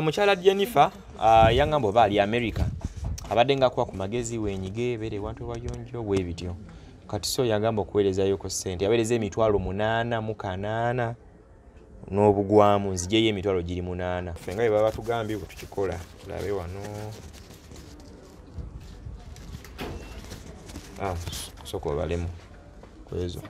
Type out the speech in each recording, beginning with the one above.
Mukyala Jennifer yangamba oba ali America, abadde ng'akuwa ku magezi wenyige beere ewantu ewayonjo bwe bityo. Kati so yagamba okuweerezayoko ssente, yaweereza 808 n'obugwamu, nzijeyo emitwalo giri 8. Ffe nga bwe baba batugambye bwe tukikola. Tulabe wano. Sooka obalemu kwezo.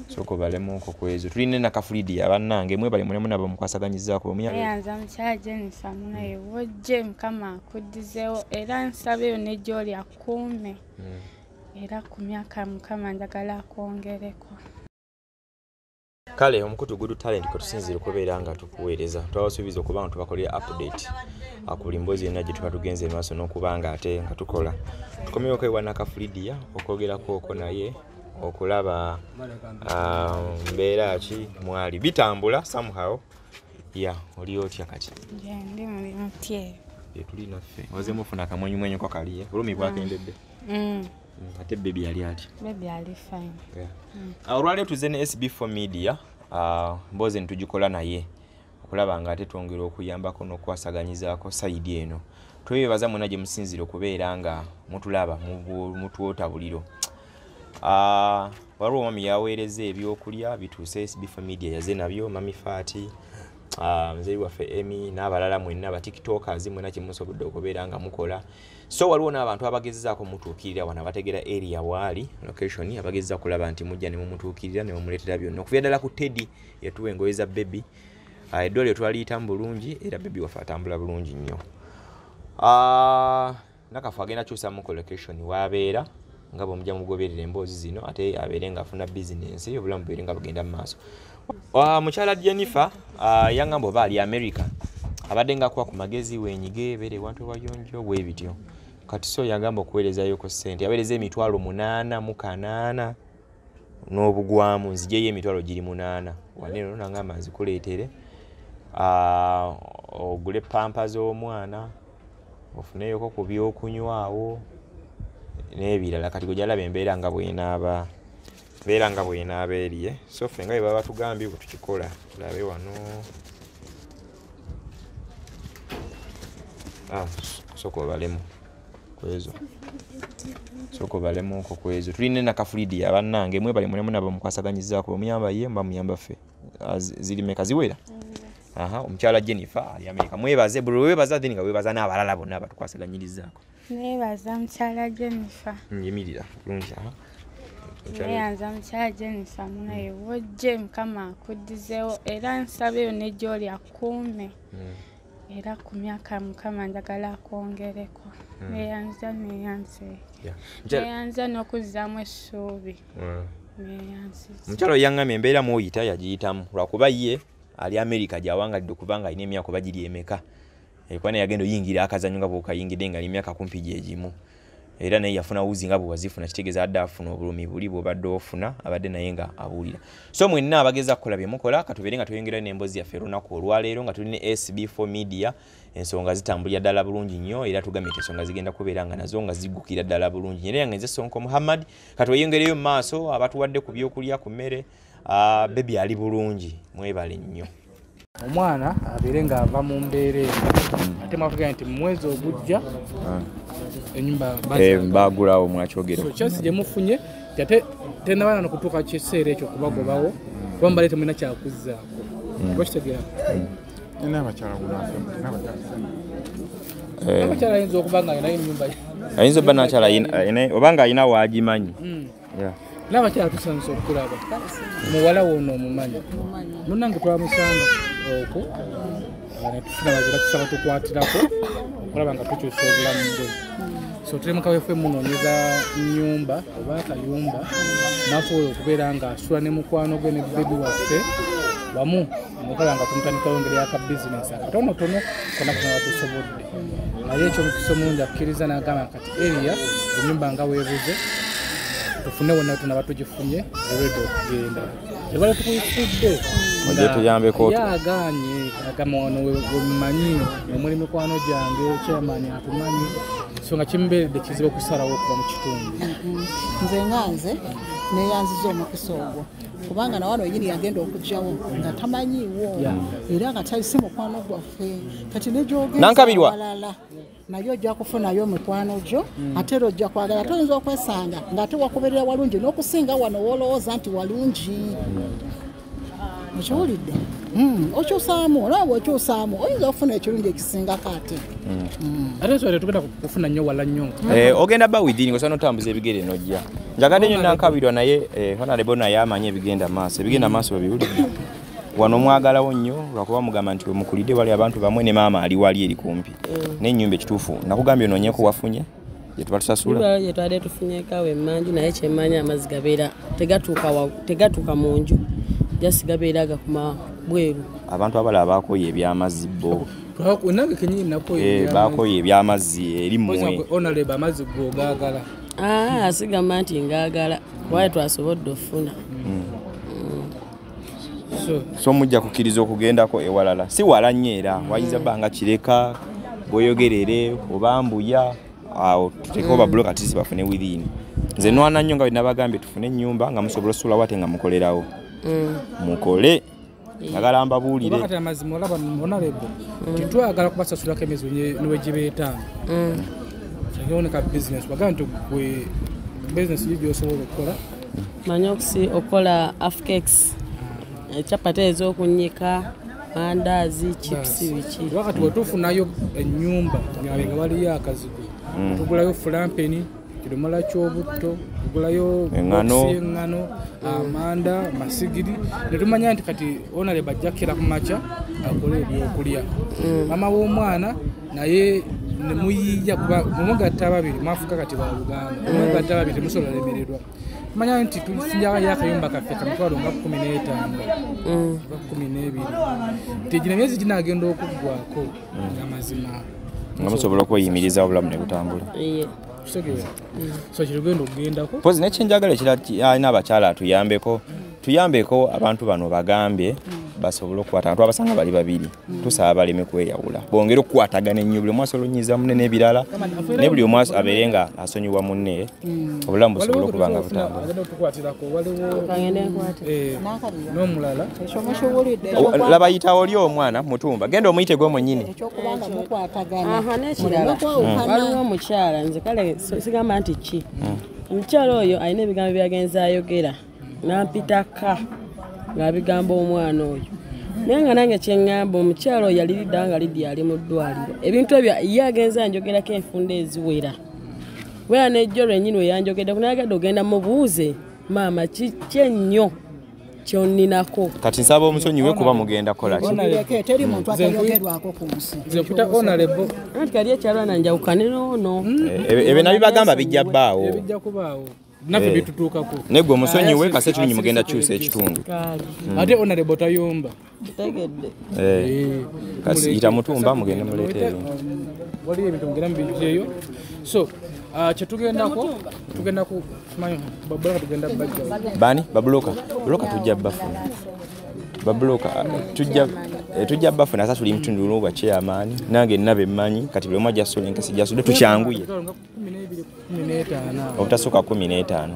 Sooka obalemuko kwezo. Tulina Nakafulidi bannange mwebale munemu nabo mukwasaganyizaako. Neyanza mukyala Jennifer munaye wojje Mukama akuddizeewo era nsaba eyo ne gy'oli akuume. Era ku myaka Mukama njagala akwongereko. Kale omukutu Good Talent kwe tusinziira okubeera nga tukuweereza. Twabasuubiza okuba nga tubakolera update ku buli mboozi yonna gye tuba tugenze maaso n'okuba nga ate nga tukola. Tukomyeko ewa Nakafulidi okwogerako okwo naye okulaba mbeera ki mwali bitambula somehow. Yeah, oli otya kati? Ndi muli mutye. Tuli naffe. Ozeemu ofuna akamwenyumwenyu ko kali, obulumi bwakendedde. Ate baby yali atya? Baby ali fine. Olwaleero tuzze ne SB4 Media, mboozi ntugikola naye okulaba nga ate twongera okuyambako n'okukwasaganyizaako sayidi eno. Twebaza mwena gye musinziira okubeera nga mutulaba mutwota buliro. Waliwo omwami yaweereza ebyokulya bituuse SB4 Media yaze nabyo, Mami Fati, muzeeyi waffe Emmy n'abalala mwenna ba TikTokers mwenna kye musobodde okubeera nga mukola. So waliwo n'abantu abagezezaako mutuukirira wano abategera area waali location, abagezezaako okulaba nti mujja ne mumutuukirira ne mumuleetera byonna. Okuviira ddala ku Teddy yatuwa engoye za baby, eddwaliro twaliyitamu bulungi era baby waffe atambula bulungi nnyo. Nakafu agenda kyusamuko location w'abeera nga bwe mujja mugoberera emboozi zino ate abeere ng'afuna bizinensi obulamu bubeere nga bugenda mu maaso. Mukyala Jennifer yangamba oba ali America, abadde ng'akuwa ku magezi wenyige beere ewantu ewayonjo bwe bityo. Kati so yagamba okuweerezayoko ssente, yaweereza 808 n'obugwamu, nzijeyo emitwalo giri 8. Wano eno nangamba nzikuleetere, ogule pampa z'omwana, ofuneyoko ku byokunywaawo n'ebirala. Kati gwe gy'alaba embeera nga bw'enaaba eriye. So ffe nga bwe baba batugambye bwe tukikola. Tulabe wano. Sooka obalemu kwezo. Sooka obalemuko kwezo. Tulina Nakafulidi bannange mwebale munemu nabo mukwasaganyizaako. Bwe muyamba ye mba muyamba ffe. Ziri mmeka ziwera? Omukyala Jennifer ali America. Mwebaze buli weebaza then nga weebaza n'abalala bonna abatukwasaganyirizaako. Neebaza mukyala Jennifer. Yimirira bulungi. Neyanza mukyala Jennifer munaye wojje Mukama akuddizeewo era nsaba eyo ne gy'oli akuume. Era ku myaka Mukama njagala akwongereko. Neyanza neyanza n'okuzzaamu essuubi. Mukyala yaŋŋambye embeera mw'oyita yagiyitamu lwakuba ye ali America gy'awangalidde okubanga alina emyaka oba giri emeka. Kuba naye yagenda oyingira akazannyo nga bw'okayingidde nga alina emyaka kumpi gye gimu. Era naye yafuna wuzi nga bwe wazifuna, kitegeeza adde afuna obulumi buli bw'obadde ofuna, abadde naye nga abuulira. So mwenna abageza kukola bye mukola, katubeere nga tweyongerayo n'emboozi yaffe olunaku olwaleero nga tuli ne SB4 Media. Ensonga zitambulira ddala bulungi nnyo era tugambye nti ensonga zigenda kubeera nga nazo nga ziggukira ddala bulungi. Era yange nze Sonko Muhammad, katweyongereyo mu maaso abatuwadde ku byokulya ku mmere. Baby ali bulungi, mwebale nnyo. Omwana abeere ng'ava mu mbeera eno ate mwatugambye nti mu mwezi ogujja ennyumba baagulawo mwakyogera. So chance gye mufunye ate tennaba na kutuuka kiseera ekyo kubagobawo kuba mubadde temulina kyakuzzaako. Oba kitegeera? N'abakyala ayinza okuba nga alinayo ennyumba. Ayinza obba n'akyala oba ng'alina waagimanyi. N'abakyala tusanyusa okulaba muwala wono omumanyi. Munnange twamusanga okwo ne tufuna bazira tusaba tukwatirako okulaba nga tukyusa obulamu bwe. So tuli mu kaweefube munoonyeza nnyumba oba akayumba n'asobola okubeera ng'asula ne mukwano gwe ne bebi waffe wamu okulaba nga tumutandikawo engeri y'aka bizinensi akatonotono konna konna tusobodde. Naye ekyomukisa omulungi akkiriza n'agamba kati area ennyumba nga weebuze tufune wonna tunaba tugifunye already okugenda. Ebala tukuyisudde yagaanye agamba wano wemumanyi omuli mikwano gyange chairman atumanyi. So nga kimbeeredde kizibu okusalawo okuva mu kitundu. Nze nga nze neeyanziza omukisa ogwo kubanga na wano yenyini yagenda okugyawo nga tamanyiiwo era nga tali si mukwano gwaffe kati Nankabirwa. Naye ojja kufunayo omukwano gyo ate era ojja kwagala ate oyinza okwesanga ng'ate wakuberera walungi n'okusinga wano woolowooza nti walungi. Okiwulidde? Okyusaamu olaba okyusaamu oyinza okufuna ekirungi ekisingako ate. Ate so tugenda kufuna nnyo wala nnyo. Ogenda ba within ng'osobola n'otambuza ebigere n'ojja. Njagadde nnyo Nankabirwa naye Honorable naye amanyi ebigenda maaso. Ebigenda maaso babiwulidde. Wano mwagalawo nnyo lwakuba mugamba nti wemukulidde wali abantu bamwe ne maama ali wali eri kumpi. N'ennyumba ekituufu nakugambye onoonyeeko wafunye gye tuba tusasula. Gye twabadde tufunyeeko awo emmanju naye kyemmanyi amazzi gabeera tegatuuka mu nju. Just gabeera gakuma bweru. Abantu abalala baakooye ebyamazzi bo. Nange kennyini nakooye. Baakooye ebyamazzi eri mmwe. Honorable amazzi g'ogaagala. Sigamba nti ngaagala kuba twasobodde okufuna. So mujja kukkiriza okugendako ewalala. Si wala nnyo era wayinza bba nga Kireka, Bweyogerere oba Mbuya awo tuteekeko babuloka tisi bafune within. Nze nwana nnyo nga bwe nabagambye tufune ennyumba nga musobola osulawo ate nga mukolerawo. Mukole njagala mbabuulire. Kati amazima olaba Honorable titwagala kubasasulako emyezi niwe giba etaano. Kyoneka business bagamba nti gwe business yo gy'osobola okukola. Manyi okukola half cakes, chapati ez'okunnyika, mandaazi, chips biki. Wakati bwe tufunayo ennyumba nga waliyo akazigo tugulayo fulampeni, kidomola ky'obutto, tugulayo eŋŋano, amanda, masigiri ne tumanya nti kati Honorable ajja kukera ku makya akole ebyokulya. Maama w'omwana naye ne muyiiya kuba mumugatta ababiri mwafuka kati baluganda mumugatta ababiri temusobola lemererwa. Tumanya nti tusinjayo akayumba kaffe ka mitwalo nga 15 oba 12 nti gino emyezi ginaagenda okuggwako amazima nga musobola okweyimiriza obulamu ne butambula. So kirugendo okugendako. Mpozi n'ekyenjagala ekirala alina abakyala atuyambeko tuyambeko abantu bano bagambe basobole okukwatagana. Twabasanga bali babiri tusaba baleme kweyawula bongere okukwatagana ennyo buli omu asobola onyiza munne n'ebirala naye buli omu abeere nga asonyiwa munne obulamu busobole okuba nga butambula. N'omulala laba yitawo oli omwana mutumba genda omuyite gwe mwennyini. N'ekirala waliwo omukyala nze kale sigamba nti ki omukyala oyo alina ebigambo byagenze ayogera nampitaka ng'abigamba omwana oyo naye nga nange kyeŋŋamba omukyala oyo yaliridda nga Lydia ali mu ddwaliro ebintu ebyo ye agenze anjogerako enfunda eziwera wera nejjo lwennyini we yanjogeddeko nayagadde ogenda mubuuze maama kiki ennyo kyonninako. Kati nsaba omusonyiwe kuba mugenda kukola ki? Teri muntu atayogerwako ku nsi. Nze nkuta Honorable anti kali ekyalwana njawukane n'ono. Ebyo nabibagamba bijja bbaawo. Bijja kubaawo. Naffe bitutuukako. Naye gwe omusonyiwe kase ekirungi mugenda kukyusa ekitundu. Ate Honorable tayomba. Kitegedde. Kasi yita mutumba mugende muleete ebintu. Waliyo ebintu mugenda mubijjeeyo. So kyetugendako tugenda ku simanyi babuloka tugenda bajja. Bani babuloka? Buloka tujja bafuna. Babuloka tujja bafuna sasa tuli mtundu n'obwa chairman nange nnabe mmanyi kati buli omu ajja sula enkesi gyasudde tukyanguye. 12 15. Obutasukka 15.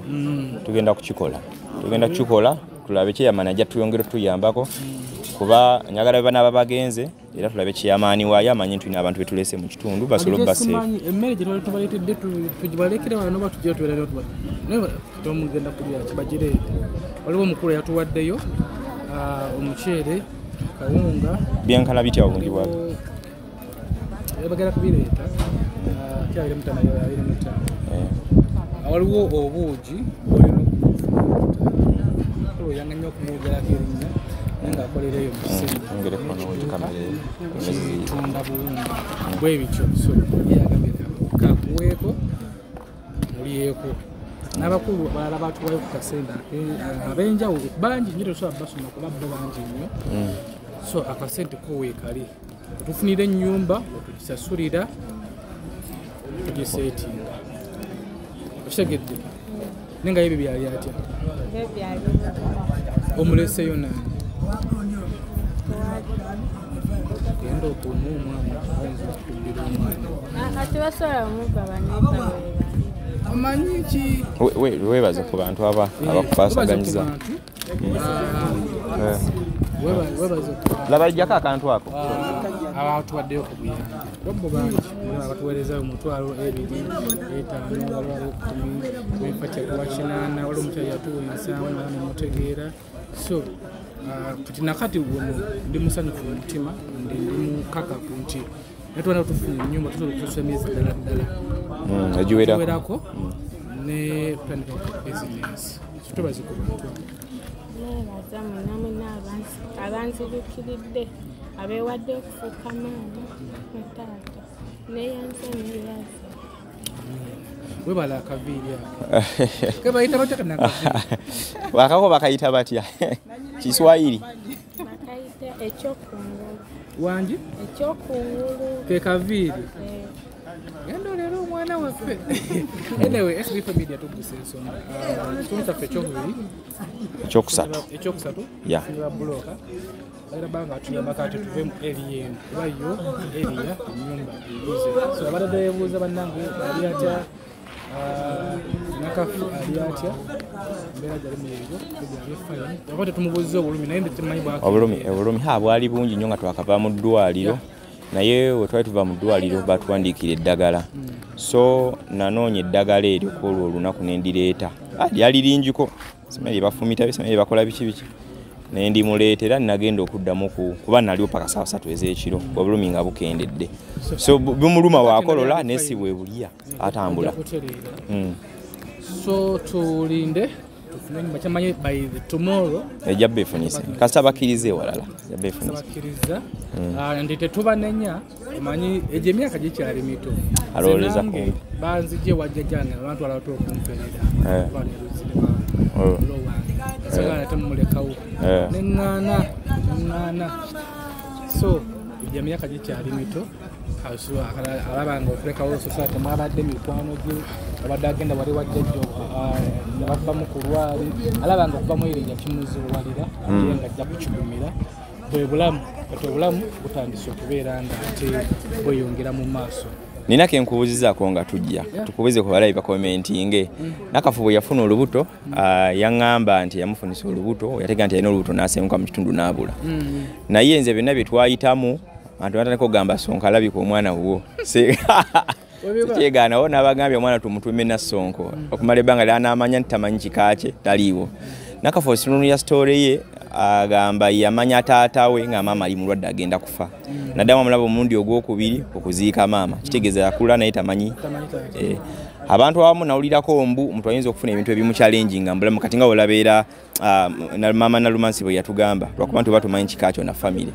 Tugenda kukikola. Tugenda kukikola tulabe chairman ajja tuyongere tuyambako kuba njagala bana bagenze era tulabe chairman waayo amanyi nti tulina abantu betulese mu kitundu basobole obbaseefu. Emmere gye twali tubaleetedde tugibalekere wano oba tujje tubeera naye tomugenda kulya kibagireete. Waliwo omukulu yatuwaddeyo omuceere, kawunga. Byenkana bitya obungi bwabyo? Bagenda kubireeta ki 25 25. Waliwo obuugi olina okufuna yanga nnyo okumwogerako erinnya naye ng'akolera eyo mu kisenyi. Tunda buwunga bwe bityo. So yagambye kakuweeko mulyeko. N'abakulu abalala batuwayo ku kasente ab'enjawulo bangi nnyo tosobola basoma kuba bo bangi nnyo. So akasente ko weekali otufunira ennyumba otugisasulira tugiseetinga. Okitegedde? Naye nga ebyo byali atya? Omuleseeyo nani? Genda okuuma omwana, ayinza okutumbira omwana. Kati basobola omubba baneiba. Omanyi ki? Weebaze ku bantu abakukwasaganyizza. Weebaze ku bantu. Laba ijjako akantu ako. Abatuwaddeyo ku buyambi. Bo bangi abatuweereza omutwalo 2, 5, waliwo 10, wenfa kyakuwa 8, waliwo omukyala yatuwa 7 naye nemutegeera. So kati nakati wono ndi musanyufu mu mutima, ndi mukakafu nti netwana tufuna ennyumba tusobola okusasula emyezi ddala ddala. Egiwerako ne tutandika bizinensi. So twebaze ku bantu abo. Neebaza mwenna mwenna abanzirukiridde abeewadde okufuuka maama ne taata. Neeyanze neebaza. Webala akaviiri ako. Kebayita batya kano akaviiri? Wakako bakayita batya? Kiswahili. Bakayita ekyokungulu. Wangi? Ekyokungulu. Ke kaviiri. Genda leero omwana waffe. Anyway, SB4 Media tugguse ensonga. Ekitundu kyaffe ekyokubiri. Ekyokusatu. Ekyokusatu. Yeah. Tufunira bbulooka. Bagenda banga atuyambako ate tuve mu area eno. Kuba yo area ennyumba ebuze. So abadde beebuuza bannange ali atya, Nakafu ali atya, embeera gyalimu eyo, gyali fine. Oba tetumubuuzizza obulumi naye tetumanyi bw'akeera. Obulumi bwali bungi nnyo nga twakava mu ddwaliro. Naye we twali tuva mu ddwaliro batuwandiikira eddagala. So nanoonya eddagala eryo ku olwo olunaku ne ndireeta. Lyali lingiko, simanyi lye bafumita, simanyi lye bakola biki biki. Naye ndimuleetera nagenda okuddamu kuba naliwo paka 3:00 ez'ekiro, obulumi nga bukendedde. So bumuluma waakolola naye si bwe bulya atambula. So tulinde tufune ennyumba, kyamanyi by the tomorrow ejja beefunise. Kasita bakkiriza ewalala, ejja beefunise. Bakkiriza. Ndi tetubanenya, omanyi egyo emyaka gikyali mito. Alowooleza kumpi. Banzigye wajjajjange abantu abalala okumperera. Sagala temulekawo. Neŋŋaana. So egyo emyaka gikyali mito. Alaba nga okulekawo society mwabadde mikwano gye, abadde agenda wali wajjajja ne bava ku lwali, alaba nga okuva mu area kimuzibuwalira, ye nga ajja kukigumira. Bwe bulamu, kati obulamu butandise okubeera nga ate bweyongera mu maaso. Nina ke nkubuuzizaako nga tujja tukubuuze ku balabi bakomentinge. Nakafu bwe yafuna olubuto, yaŋŋamba nti yamufunisa olubuto, yategeera nti alina olubuto n'asenguka mu kitundu n'abula. Naye nze byonna bye twayitamu, abantu batandika okugamba Sonko alabika omwana wuwo. Sikyegaanawo n'abagambye omwana tumutuume Nassonko. Okumala ebbanga ly'anaamanya nti tamanyi kika kye, taliiwo. Nakafu osinunulira sitoole ye, agamba yamanya taata we nga maama ali mulwadde agenda kufa. Naddamu amulaba omulundi ogwokubiri okuziika maama. Kitegeeza yakula naye tamanyi. Abantu abamu nawulirako mbu omuntu ayinza okufuna ebintu ebimuchallenginga mbulamu kati nga olabeera maama Nalumansi bwe yatugamba lwakuba nti oba tumanyi kika kyo na famire.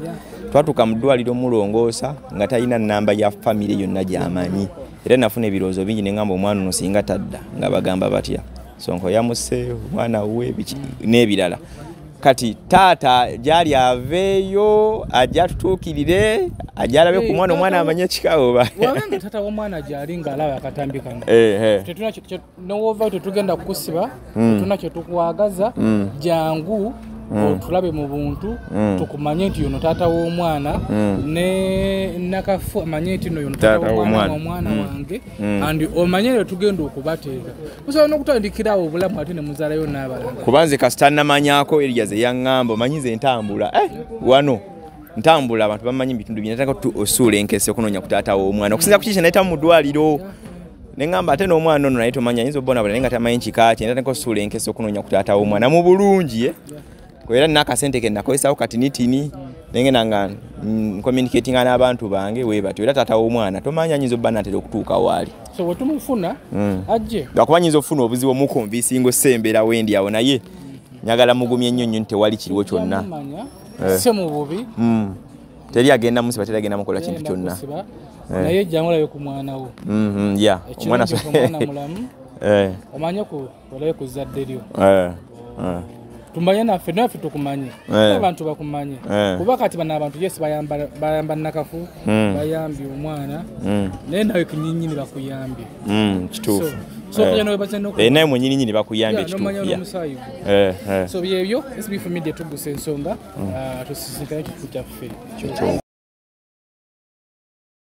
Twatuuka mu ddwaliro mulongoosa nga talina nnamba ya famire yonna gy'amanyi. Era nafuna ebirowoozo bingi ne ŋŋamba omwana ono singa tadda nga bagamba batya. Sonko yamusse omwana we n'ebirala. Kati taata gyali aveeyo ajja atutuukirire ajja alabe ku mwana, omwana amanye kika oba. Wabanga taata w'omwana gyali ng'alaba akatambi kano. Tetulina nowova tetugenda kukusiba, tetulina kye tukwagaza, jangu otulabe mu buntu, tukumanye nti yono taata w'omwana, ne Nakafu amanye nti no yono taata w'omwana, omwana wange, and omanye lwe tugenda okubateeka. Osobola n'okutandikirawo obulamu ate ne muzaalayo n'abalala. Kuba nze kasita namanyako Eriya ze yaŋŋamba, omanyi nze ntambula. Wano ntambula abantu bamanyi mu bitundu bye, natandika osuula enkese okunoonya ku taata w'omwana. Okusinziira ku kiki kye nayitamu mu ddwaliro, ne ŋŋamba ate n'omwana ono naye tomanya, ayinza obbonaabona naye nga tamanyi kika kye, natandika osuula enkese okunoonya ku taata w'omwana mu bulungi. Era nina akasente ke nakozesaako katinitini, nengenda nga ncommunicatinga n'abantu bange we batyo. Era taata w'omwana tomanya ayinza obba naatera okutuuka waali. So bwe tumufuna ajje. Lwakuba nyinza okufuna obuzibu omukonvinsinga osembera wendi awo, naye njagala mugumye nnyo nnyo nti tewali kiriwo kyonna. Si mu bubi. Teri agenda musiba, teri agenda mukola kintu kyonna. Naye jangu olabe ku mwana wo. Omwana mulamu. Omanye ku olabe ku zzadde lyo. Tumanye naffe tukumanye. Abantu bakumanye. Kuba kati bano abantu yes bayamba Nakafu, bayambye omwana, naye nawe kinyinyini bakuyambye. Kituufu. So naye mwennyininyini bakuyambye kituufu. So byebyo SB4 Media tugguse ensonga, tusisinkane ekifo kyaffe.